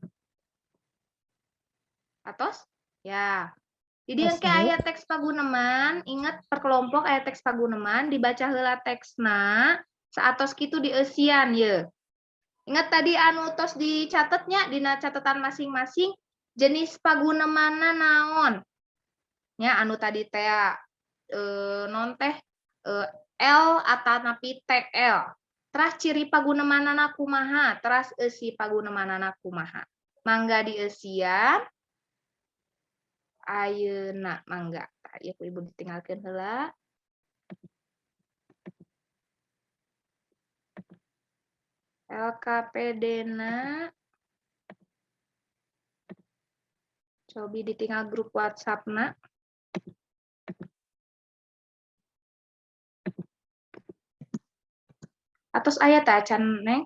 Atos? Ya. Di dieu Tos, engke Bu. aya teks paguneman, inget per kelompok aya teks paguneman, dibaca heula teksna, saatos kitu dieusian ye. Ingat tadi anu tos dicatetnya dina catatan masing-masing jenis pagunemanna naon? Nya anu tadi teh non teh L atanapi TL. Teras ciri pagunemanana kumaha, teras eusi pagunemanana kumaha. Mangga dieusian ayeuna, mangga. Tah, ieu ku Ibu ditinggalkeun heula. LKPD-na cobi ditinggal grup WhatsApp-na. Atos aya teh acan, Neng?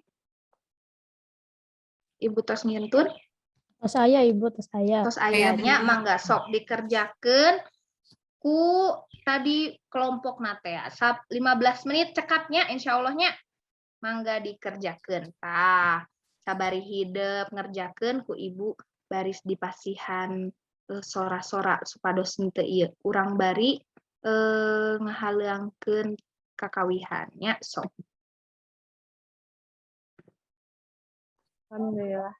Ibu tos ngintun? Tos aya, Ibu, tos aya. Tos aya nya, mangga sok dikerjakeun ku tadi kelompok teh. 15 menit cekapnya insyaallah nya. Mangga dikerjakeun. Tah, sabari hidep ngerjakeun ku Ibu baris dipasihan sora-sora supados henteu ieu urang bari ngahaleuangkeun kakawihan nya, sok. Alhamdulillah.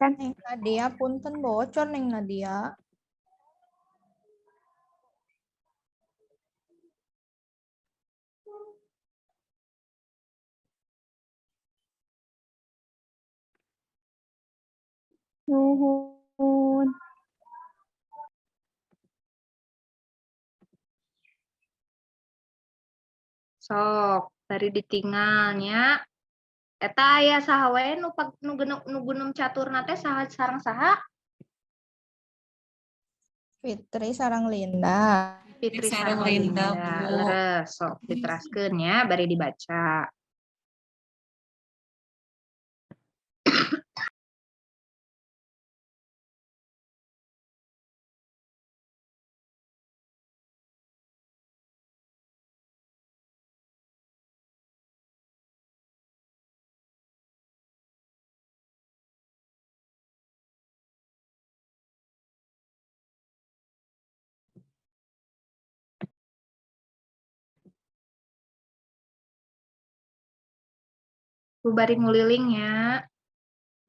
Kan Neng Nadia punten bocor, Neng Nadia. Nuhun. Sok, bari ditinggalnya. Eta aya saha wae nu nu genep nu gunung caturna teh, saha sareng saha? Fitri sareng Linda. Fitri sareng sareng Linda, Linda. Bu. Leres, sok diteraskeun ya, bari dibaca. Bu bari nguliling ya.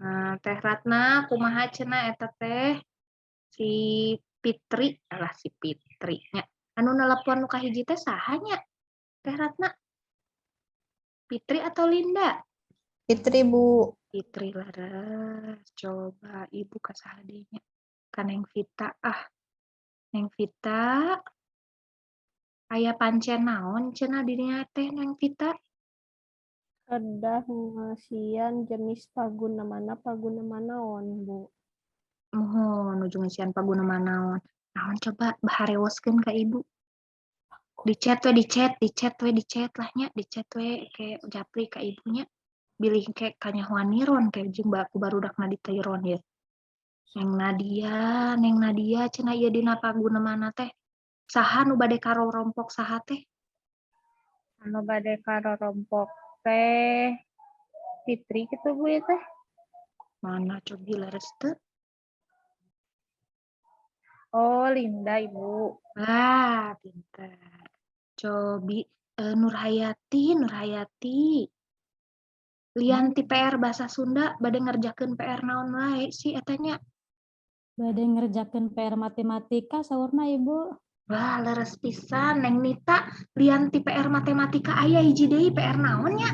Nah, Teh Ratna kumaha cenah eta teh si Fitri, alah si Fitri nya. Anu nelepon nu kahiji teh saha nya? Teh Ratna? Fitri atau Linda? Fitri, Bu. Fitri, leres. Coba Ibu ka saha deui nya? Ka Neng Vita ah. Neng Vita aya pancen naon cenah dirinya teh, Neng Vita? Kedah ngeusian jenis pagunemanna paguneman naon, Bu? Muhun, nuju ngeusian paguneman naon. Naon coba harewoskeun ka Ibu. Di chat we, di chat, di chat we, di chat lah nya, di chat we ke japri ka ibunya. Bilih ke kanyahoan niron ke jeung baku barudakna ditairon ye. Neng Nadia, Neng Nadia cenah ieu dina pagunemanna teh. Saha nu bade karorompok saha teh? Anu bade karorompok teh Fitri gitu, Bu, ya teh. Mana cobi, leres teu? Oh, Linda, Ibu. Wah, pinter. Cobi Nurhayati, Nurhayati. Lian ti PR bahasa Sunda bade ngerjakeun PR naon wae sih eta nya? Bade ngerjakeun PR matematika saurna, Ibu. Wah, leres pisan. Neng Nita, lian ti PR matematika aya hiji deui PR naon nya?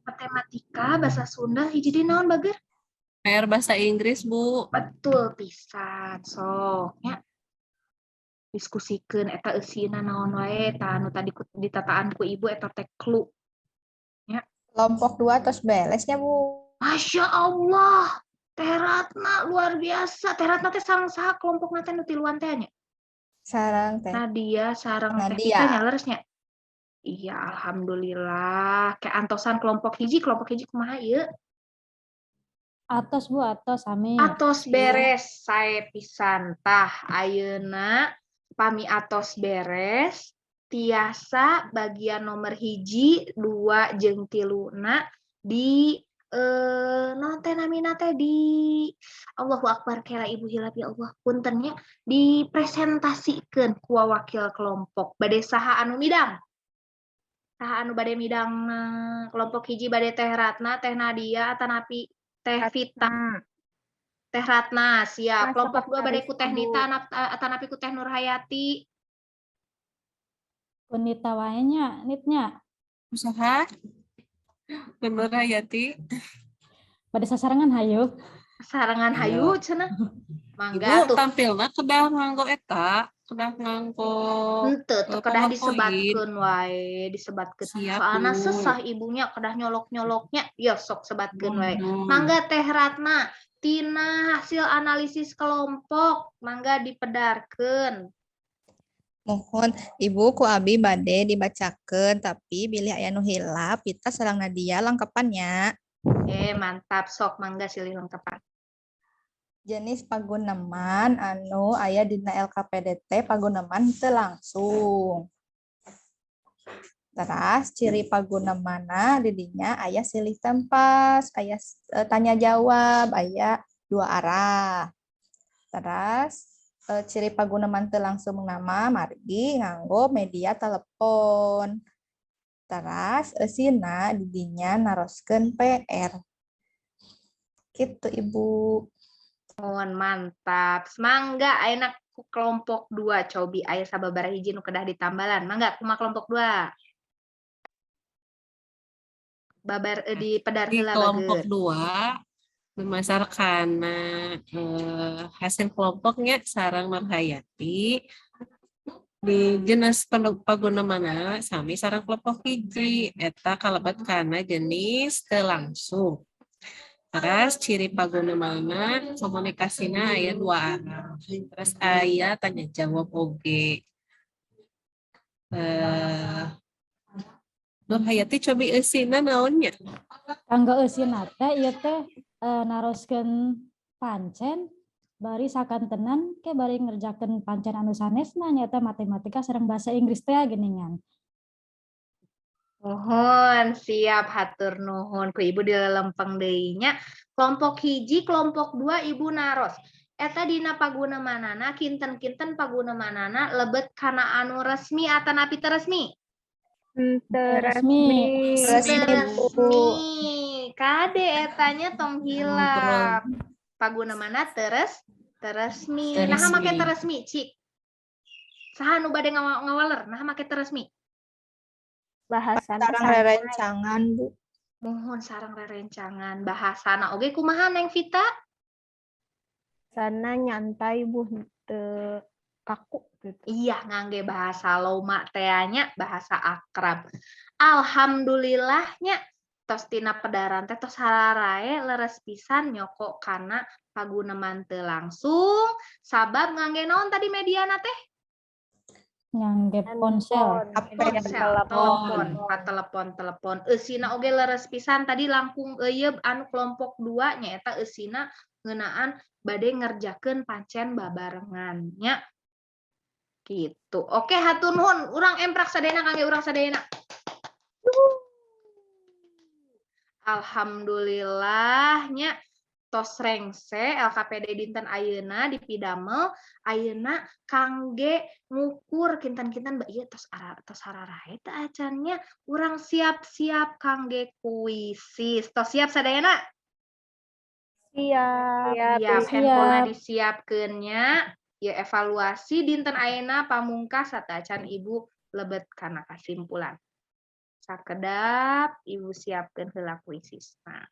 Matematika, bahasa Sunda, hiji deui naon, Bager? PR bahasa Inggris, Bu. Betul pisan. Sok nya. Diskusikeun eta eusina naon wae tah anu tadi ditataan ku Ibu eta teh clue. Nya. Kelompok 2 tos beresnya, Bu. Masya Allah. Teh Ratna luar biasa. Teh Ratna teh sareng saha kelompokna teh nu tiluan teh nya? Sareng teh Nadia sareng Teh Nadia. Vita nya, leres nya. Iya, alhamdulillah. Kayak antosan kelompok hiji kumaha ieu? Atos, Bu, atos, amin. Atos beres, sae pisan. Tah, ayeuna pami atos beres, tiasa bagian nomor 1, 2 jeung 3 na di Naon teh namina teh di, Allahu akbar, kela Ibu hilap, ya Allah, punten nya, dipresentasikeun ku wakil kelompok. Bade saha anu midang? Saha anu bade midang? Kelompok hiji bade Teh Ratna, Teh Nadia, atanapi Teh Vita? Teh Ratna, siap. Masuk. Kelompok dua bade ku Teh Bu. Nita atanapi ku Teh Nurhayati? Ku Nita wae nya, Nitnya. Usaha. Bener Hayati. Bade sasarengan hayu. Sarengan hayu cenah. Mangga Ibu tuh. Tampilna kedah nganggo eta, kedah nganggo Henteu, teu kedah. PowerPoint. Disebatkeun wae, disebatkeun. Siap, Soalna Bu. sesah ibunya kedah nyolok-nyoloknya, ya sok sebatkeun wae. Nuhun. Mangga Teh Ratna, tina hasil analisis kelompok, mangga dipedarkeun. Mohon Ibu, ku abi bade dibacakeun, tapi bilih aya nu hilap, kita sareng Nadia lengkepan nya. Eh, mantap, sok mangga silih lengkepan. Jenis paguneman anu aya dina LKPD teh paguneman teu langsung. Teras ciri pagunemanna didinya aya silih tempas, aya tanya jawab, aya dua arah. Teras ciri paguneman teu langsung nama margi nganggo media telepon. Teras eusina didinya naroskeun PR. Kitu, Ibu. Mohon, mantap. Mangga ayeuna ku kelompok 2 cobi aya sababaraha hiji nu kedah ditambalan. Mangga kumaha kelompok 2? Babar dipedar Di heula kelompok bager. 2 memasar kana hasil kelompoknya sareng Nurhayati di jenis pagunemanna sami sareng kelompok hiji, eta kalebet kana jenis teu langsung. Terus ciri pagunemanna komunikasina aya dua arah. Terus aya tanya jawab oge. Nurhayati cobi eusina naonnya? Kanggo eusina teh ieu teh naroskeun pancen bari sakantenan ke bari ngerjakeun pancen anu sanesna, nyaeta matematika sareng bahasa Inggris teh geuningan. Muhun, siap, hatur nuhun. Ku Ibu dilelempeng deui nya. Kelompok hiji, kelompok dua Ibu naros. Eta dina pagunemanana kinten-kinten pagunemanana lebet kana anu resmi atanapi teu resmi? Henteu Resmi. resmi. Resmi, Teu Bu. resmi. Kade etanya tong hilap. Pagunemanana teu resmi. Teu Nah, make resmi. teu resmi, cik. Saha nu bade ngawaler? Nah, make teu resmi. Bahasana Sareng santai. rerencangan, Bu. Muhun, sareng rerencangan. Bahasana oge kumaha, Neng Vita? Sana nyantai, Bu, henteu kaku gitu. Iya, ngangge bahasa loma tea nya, bahasa akrab. Alhamdulillahnya tos tina pedaran teh tos hararae leres pisan nyoko kana paguneman teu langsung sabab ngangge naon tadi mediana teh? Ngangge ponsel. HP. Ponsel, telepon, telepon, telepon. Eusina oge leres pisan tadi langkung euyeub anu kelompok 2, nyaeta eusina ngeunaan bade ngerjakeun pancen babarengan nya. Gitu. Oke, hatur nuhun. Urang emprak sadayana kangge urang sadayana. Alhamdulillah nya tos rengse LKPD dinten ayeuna dipidamel. Ayeuna kangge ngukur kinten-kinten ba ieu tos ara tos hararae teu acan nya, urang siap-siap kangge kuisis. Tos siap sadayana? Siap. Siap, Siap. handphone disiapkeun nya. Ya, evaluasi dinten ayeuna pamungkas sateuacan Ibu lebet kana kasimpulan. Sakedap Ibu siapkeun heula kuisisna.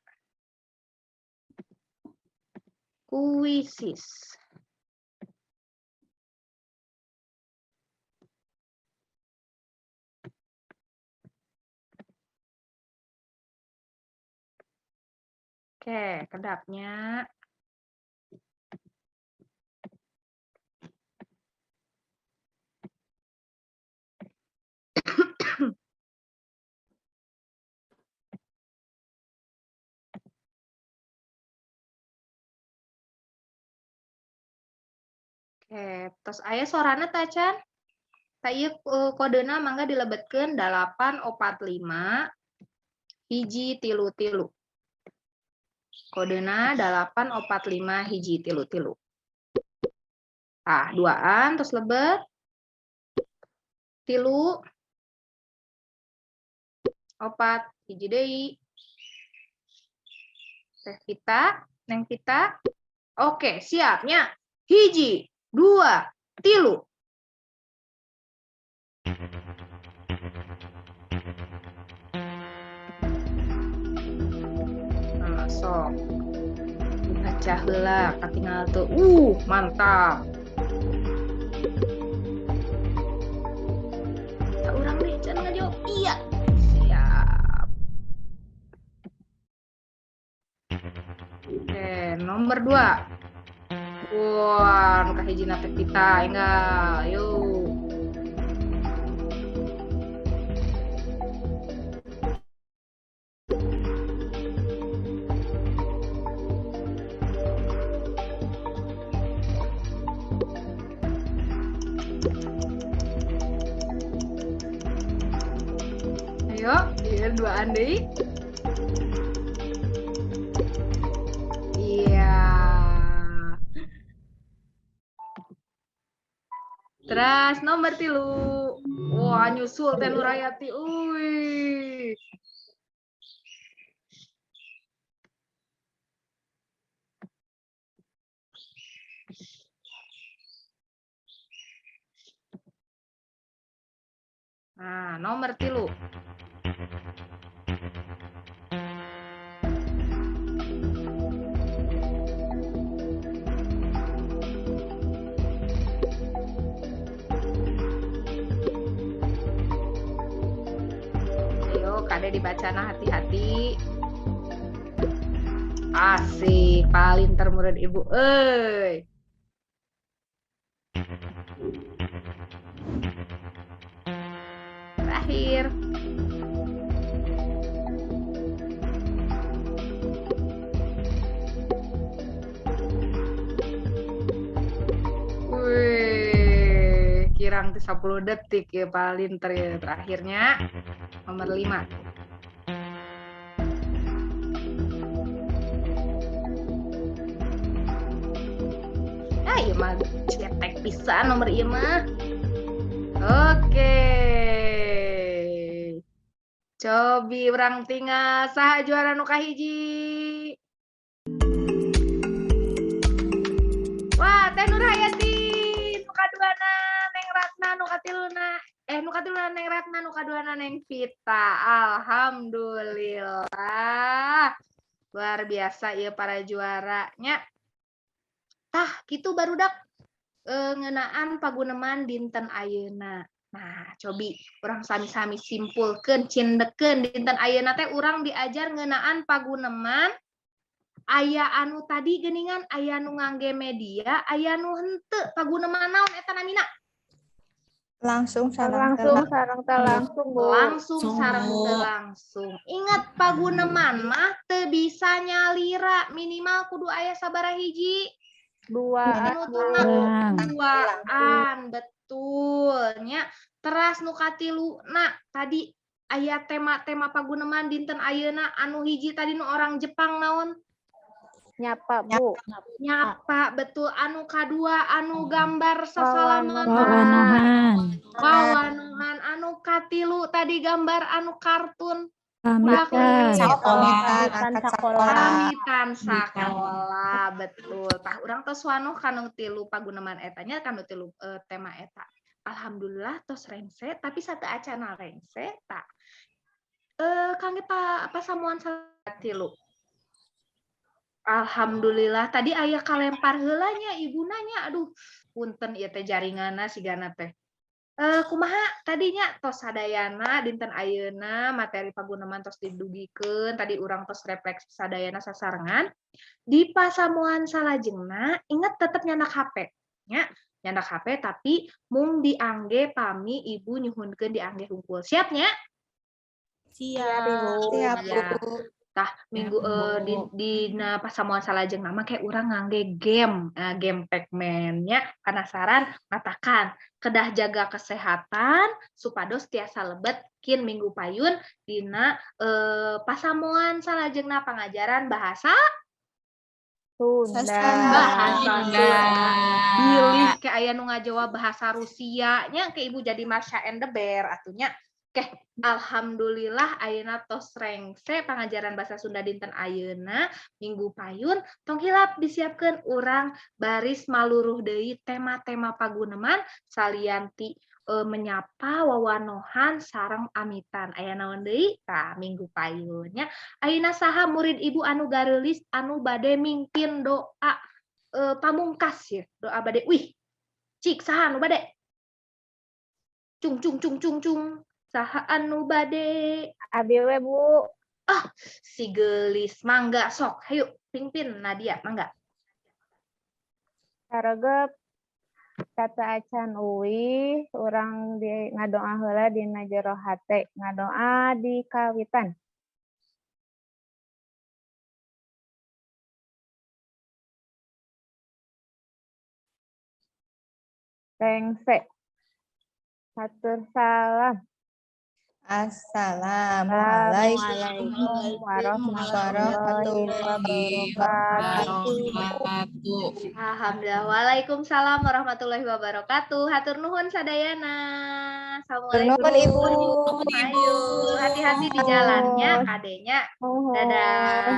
Kuisis. Oke, kedapnya. Oke, tos aya sorana tacan? Tah ieu kodena mangga dilebetkeun 845 133. Kodena 845 1 3 3. Ah, duaan terus lebet. 3 4 1 deui. Teh Vita, Neng Vita. Oke, siapnya. 1, 2, 3. Nah, sok. Dibaca heula katingal tuh. Mantap. Tak urang deh, can ngajawab. Iya. Siap. Oke, nomor 2. Wah, nu kahijina teh Vita, enggal. Yuk. Ayo, ieu duaan deui. Iya. Terus nomor 3. Wah, nyusul Teh Nurhayati. Uy. Nah, nomor 3. Ayo, kade dibacana hati-hati. Asik, paling termurid ibu. Euy. Terakhir. Wih, kirang 10 detik ya paling terakhirnya. Nomor 5. Ah, ieu mah cetek pisan nomor ieu mah. Oke. Cobi urang tinggal saha juara nu kahiji. Wah, Teh Nurhayati nu kaduana Neng Ratna nu katiluna. Nu katiluna Neng Ratna nu kaduana Neng Vita. Alhamdulillah. Luar biasa ieu para juaranya. Tah, kitu barudak ngeunaan paguneman dinten ayeuna. Nah, cobi urang sami-sami simpulkeun cindekeun dinten ayeuna teh urang diajar ngeunaan paguneman aya anu tadi geuningan aya nu ngangge media, aya nu henteu paguneman naon eta namina? Langsung sareng Langsung sareng teu langsung, Bu. Langsung sareng teu langsung. Ingat paguneman mah teu bisa nyalira, minimal kudu aya sabaraha hiji? 2. Duaan, betulnya. Teras nu katiluna tadi aya tema-tema paguneman dinten ayeuna anu hiji tadi nu orang Jepang naon? Nyapa, Bu. Nyapa, betul. Anu kadua anu gambar sasalaman. Wawanohan. Wawanohan. Anu katilu tadi gambar anu kartun. Pamitan. Pamitan sakola. Pamitan sakola, betul. Tah urang tos wanoh kanu tilu paguneman eta nya kanu tilu tema eta. Alhamdulillah tos rengse, tapi satu acana rengse tah. Kangge pasamuan tilu. Alhamdulillah tadi aya kalempar heula nya ibu nanya, aduh punten ieu teh jaringanna sigana teh. Kumaha tadinya tos sadayana dinten ayeuna materi paguneman tos didugikeun tadi urang tos refleksi sadayana sasarengan di pasamuan salajengna inget tetep nyandak HP nya, nyandak HP tapi mung diangge pami ibu nyuhunkeun diangge hungkul, siap nya? Siap. Siap, Bu. Tah minggu dina pasamuan salajengna mah kayak urang ngangge game, game Pac-Man nya, penasaran matakan kedah jaga kesehatan supados tiasa lebet kin minggu payun dina pasamuan salajengna pangajaran bahasa Sunda. Bahasa Sunda. Sunda. Bilih ke aya nu ngajawab bahasa Rusia nya, ke Ibu jadi Masha and the Bear atuh nya. Oke, alhamdulillah ayeuna tos rengse pangajaran bahasa Sunda dinten ayeuna. Minggu payun tong hilap disiapkeun, urang baris maluruh deui tema-tema paguneman salian ti menyapa, wawanohan, sareng amitan. Aya naon deui? Tah, minggu payun nya. Ayeuna saha murid Ibu anu gareulis anu bade mimpin doa pamungkas ya, doa bade wih. Cik, saha anu bade? Cung cung cung cung cung. Saha anu bade? Abi we, Bu. Ah, si geulis, mangga sok. Hayu, pimpin Nadia, mangga. Caregep sateuacan uih, urang di ngadoa heula dina jero hate, ngadoa di kawitan. Rengse. Hatur salam. Assalamualaikum warahmatullahi wabarakatuh. Alhamdulillah. Waalaikumsalam warahmatullahi wabarakatuh. Hatur nuhun sadayana. Assalamualaikum. Nuhun, Ibu. Ayo, hati-hati di jalannya, kade nya. Dadah.